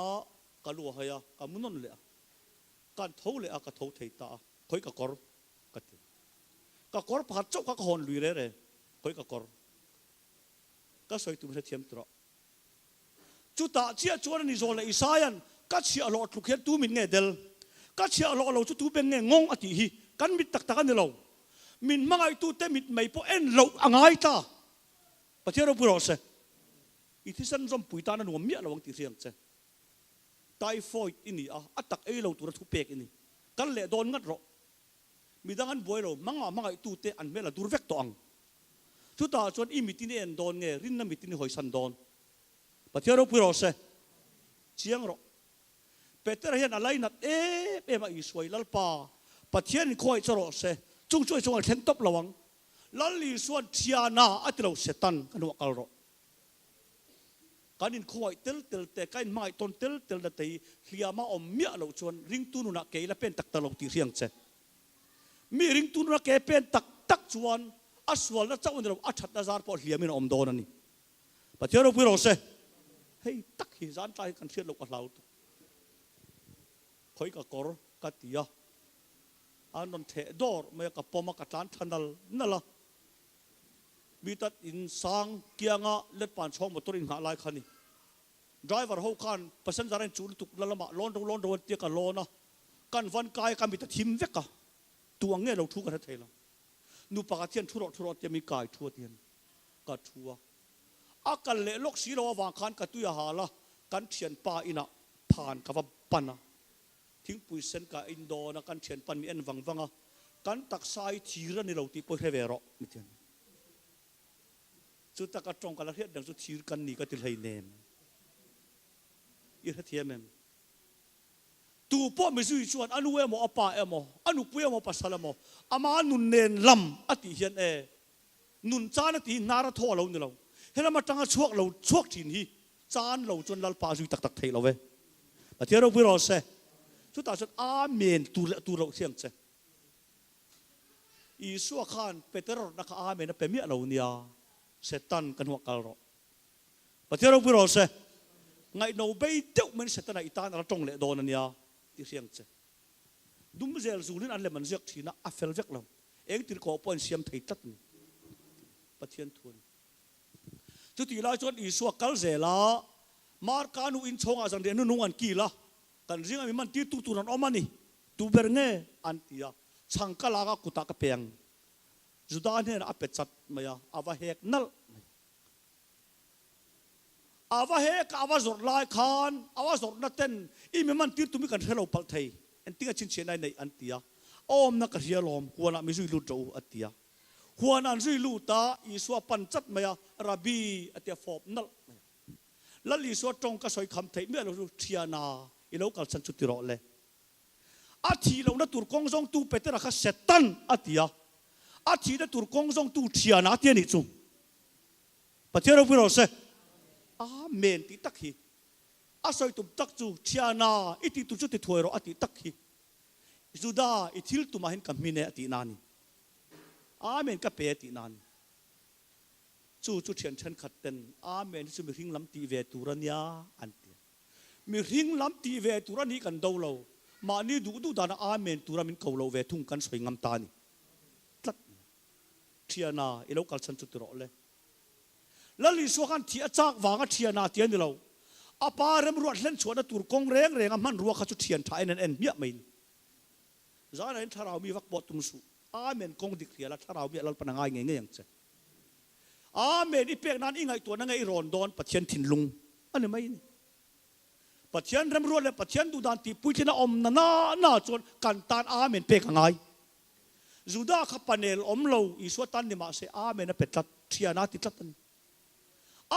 ka lu a hai a, ka mu nawn leh a, kan tho leh a, ka tho thei ta a, khawi ka kawr ka ti a, ka kawr pakhat chauh kha ka hawn lui re re, khawi ka kawr ka sawi tum hrethiam tur a, Chutah chiah chuan a ni zawl leh Isaia'n, Ka chhiahhlawh tluk hian tu mit nge del? Ka chhiahhlawh lo chu tu beng nge ngawng? a tih hi kan mit tak tak a ni lo. Min hmangaihtute mit mai pawh en loh a ngai ta. Pathian ropui rawh se. I thisen zawmpui tan a nuam miah lo ang tih hria ang che. Typhoid i ni a, a tak ei lo tura thu pek i ni. Kal leh dawn ngat rawh. Midang an buai lo, hmangah hmangaihtute an hmel a dur vek tawh ang. Chutah chuan i mitin i en dawn nge, rinna mitin i hawisan dawn? Pathian ropui rawh se. Chiang rawh. Petera hian a lainat em em a, Isua i Lalpa, Pathian in khawngaih che rawh se, chung chu i chungah thleng tawp lo ang. Lal Isua'n thiana a ti lo, Setan ka hnuah kal rawh. Kan inkhawngaih tel tel te, ka inhmangaih tawn tel tel na te hi hliama awm miah loh chuan ringtu nunah ke ila pen tak tak lo tih hria ang che. Mi ringtu nuna ke pen tak tak chuan a sualna chauh a ni lo, a thatna zar pawh hliamin a awm dawn a ni. Pathian ropui rawh se. Hei tak hi zan tlai hi kan hriat loh ka hlau tuk. Khawi ka kawr. Ka ti a. An rawn theh dawr mai a, ka pawm a, ka tlan tha nal nal a. Mi tat in sang kianga let pan chhawng motor in nghah lai kha ni. Driver ho khan passenger a in chuh lutuk la lamah lawn ro lawn ro an tia ka lawn a, kan van kai a ka mit a thim vek a, tu ang nge lo thu ka hre thei lo. Nu pakhat hian thu rawh thu rawh tia min kai thu a ti a ni. Ka thu a. A kal leh lawk si lo avang khan ka tui a hal a, kan thianpa inah phan ka va pan a. Thingpui sen ka in dawn a, kan thianpan mi en vang vang a, kan taksa hi thir a ni lo tih pawh hre ve rawh mi ti a ni. Chu taka tawng ka la hriat reng chu thir kan ni ka ti hleinem. I hrethiam em? Tu pawh mi zui chuan a nu emaw a pa emaw, a nupui emaw pasal emaw, ama nun nen lam a tih hian e, nun chan a ti hi hnar a thaw a lo ni lo. Helam atanga chhuak lo chhuak thin hi chan lo chuan Lalpa a zui tak tak theih lo e. Pathian ropui rawh se. Chutah chuan Amen tur leh tur loh thiang che. Isua khan Peter rawtna kha Amen a pe miah lo nia, Setan ka hnuah kal rawh. Pathian ropui rawh se. Ngaihno bei deuh mai Setana i tan a la tawng leh dawn a nia tih hriang che. Dum zel zulin an lem an ziak thin a, a fel vek lo. Eng tir kawh pawh an siam thei tlat ni. Pathian thu a ni. Chutih lai chuan Isua kal zel a, Marka nu inchhawngah zanriah nunung an kil a, kan zinga mi man tirtu tur an awm a ni, tu ber nge? an ti a, chhang ka lak a kutah ka pe ang. Juda hnenah a pe chat mai a, a va hek nalh mai. A va hek a, a va zawrh lai khan a va zawrhna ten i mi man tirtu mi kan hre lo palh thei, engtin a chhinchhiahna i neih an ti a, a awmna ka hria lawm, huanah mi zui lut rawh u a ti a. Huan an zui lut a, Isua pan chat mai a, Rabbi, a ti a fawp nalh mai a. Lal Isua tawng ka sawi kham theih miah lo chu, Thiana, i lo kalsan chu ti rawh le. A thih lohna tur kawng zawngtu Petera kha Setan a ti a, a thihna tur kawng zawngtu Thiana a ti a nih chu. Pathian ropui rawh se. Amen tih tak hi. A sawi tum tak chu, Thiana, i tih tur chu ti thuai rawh a tih tak hi. Juda, i thil tumah hian ka hmin e a tih na a ni. Amen ka pe tih nan chu chu thian thenkhat ten Amen hi chu mihring lam tih ve tur a nia an ti a. Mihring lam tih ve tur a nih kan do lo, mahni duh duh dana Amen tura min ko loh ve thung kan sawi ngam ta a ni tlat mai a. Thiana i lo kalsan chu ti rawh le. Lal Isua khan thih a chak vanga thiana ti a ni lo. A pa remruat hlenchhuahna tur kawng reng renga hmanrua kha chu thian tha en an en hmiah mai ni. Zana in thlarau mi vak pawh tum suh. Amen kawng dik hrial a thlarau mi a Lalpan a ngai ngei ngei ang che. Amen i pek nan i ngaihtuahna nge i rawn dawn Pathian thinlung a ni mai ni. Pathian remruat leh Pathian duhdan tih puitlin a awm na na na chuan kan tan Amen pek a ngai. Juda kha panel awm lo Isua tan ni mahse Amen a pe tlat, thian a ti tlat a ni.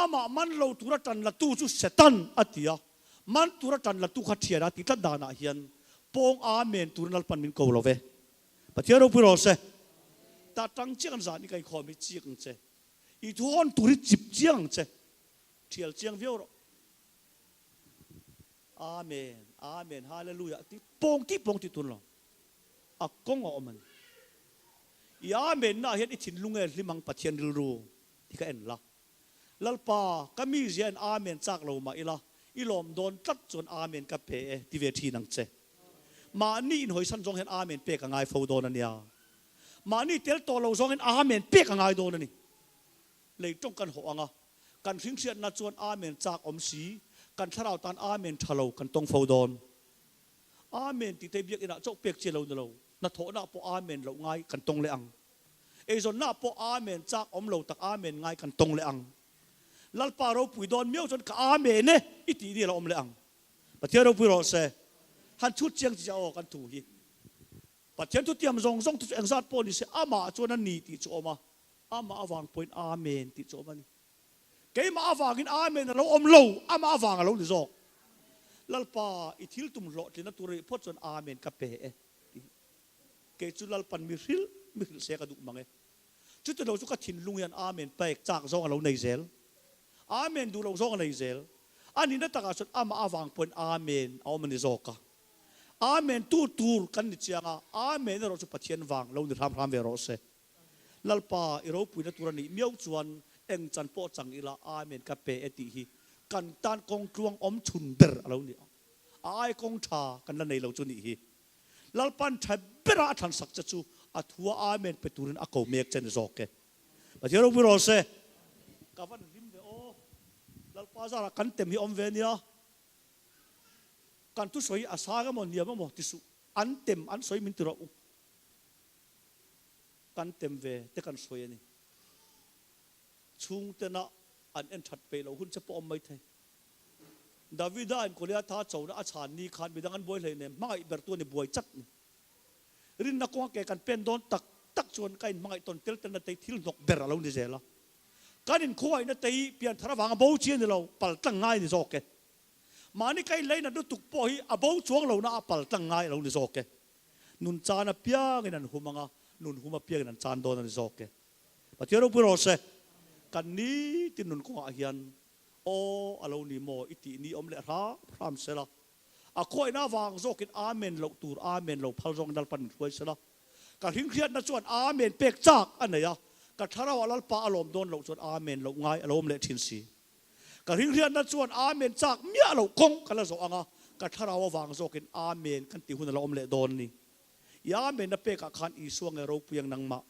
Amah man lo tura tan la tu chu Setan a ti a, man tura tan la tu kha thian a ti tlat danah hian pawng Amen turin Lalpan min ko lo ve. Pathian ropui rawh se. Ta tang chiang an zan i ka inkhawm hi chiang ang che. I thu hawn tur hi chip chiang ang che. Thial chiang viau rawh. Amen, Amen, Hallelujah ti pawng ti pawng ti tun lo. A kawng a awm a ni. I Amen na hian i thinlung e hlim ang Pathian rilru. Ti ka en la. Lalpa, ka mizia in Amen chak lo mah ila, i lawm dawn tlat chuan Amen ka pe e ti ve thin ang che. Mahni inhawisan zawng hian Amen pek a ngai fo dawn a nia. Mahni tel tawh lo zawngin Amen pek a ngai dawn a ni. Lei tawng kan hawh ang a, kan hringhriatna chuan Amen chak awm si, kan thlarau tan Amen tha lo kan tawng fo dawn. Amen tih te biakinah chauh pek chi lo ni lo, hnathawhna pawh Amen loh ngai kan tawng leh ang. Eizawnna pawh Amen chak awm lo tak Amen ngai kan tawng leh ang. Lalpa ropui dawn miau chuan ka Amen e i tih ni a lo awm leh ang. Pathian ropui rawh se. Han chhut chiang chi aw kan thu hi. Pathian thutiam zawng zawng te chu engzat pawh ni se amah chuan a ni tih chu awm a, amah avang pawhin Amen tih chu awm a ni. Keimah avangin Amen a lo awm lo, amah avang a lo ni zawk. Lalpa, i thil tum hlawhtlina tur anih phawt chuan Amen ka pe e tih hi. Kei chu Lalpan mi hrilh, mi hrilh se ka duh mang e. Chuti lo chu ka thinlung hian Amen pek chak zawng a lo nei zel. Amen duh loh zawng a nei zel. A nihna takah chuan amah avang pawhin Amen a awm a ni zawk a. Amen tu tur kan ni chiang a, Amen erawh chu Pathian vang lo ni hram hram ve rawh se. Lalpa, i ropuina tur a nih miau chuan eng chan pawh chang ila Amen ka pe e tih hi kan tan kawng tluang awm chhun ber a lo ni ang. A ai kawng tha kan la nei lo chu nih hi. Lalpan tha bera a thlan sak che chu a thua Amen pe turin a ko mek che ni zawk e. Pathian ropui rawh se. Ka van hlim ve aw. Lalpa zarah kan tem hi awm ve nia. Kan thusawi a sang emaw hniam emaw ti suh. An tem an sawi min ti rawh u. Kan tem ve te kan sawi a ni. Chhungtena an en that peih loh hun che pawh awm mai thei. Davida in Goliatha chona a chhan ni khan midang an buai hleinem, hmangaih ber tu a ni buai chat ni. Rinna kawnga ke kan pen dawn tak tak chuan ka inhmangaih tawn tel telna te hi thil hnawk ber a lo ni zel a. Kan inkhuaihna te hi pianthar avanga bo chi a ni lo, pal tlang ngai a ni zawk e. Mahni ka inleinat lutuk pawh hi a bo chuang lohna a pal tlang ngai a lo ni zawk e. Nun chan apiangin an hum ang a, nun hum apiangin an chan dawn a ni zawk e. Pathian ropui rawh se, kan nitin nun kawngah hian aw a lo ni maw i tih ni awm leh hram hram sela, a khuaihna avang zawkin Amen loh tur Amen lo phal zawngin Lalpan min hruai sela, ka hringhriatna chuan Amen pek chak a nei a, ka thlarauah Lalpa a lawm dawn loh chuan Amen loh ngai a lo awm leh thin si. Ka hringhriatna chuan Amen chak miah loh kawng ka la zawh ang a, ka thlarau avang zawkin Amen kan tih hun a lo awm leh dawn ni. I Amen na pekah khan Isua nge ropui ang nangmah?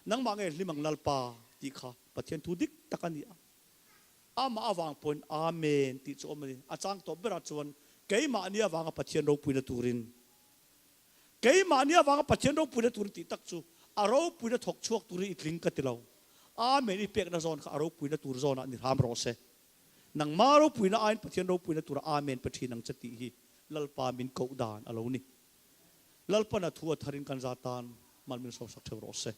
Nangmah nge hlim ang Lalpa tih kha Pathian thu dik tak a ni a. Amah avang pawhin Amen tih chu awm a ni. A chang tawp berah chuan keimahni avanga Pathian ropuina turin, keimahni avanga Pathian ropuina turin tih tak chu a ropuina thawk chhuak turin i tling ka ti lo. Amen i pekna zawn kha a ropuina tur zawnah ni hram rawh se. Nangma ropuina aiin Pathian ropuina tura Amen pe thin ang che tih hi Lalpa min koh dan a lo ni. Lalpan a thu a tharin kan za tan mal min sawmsak theuh rawh se.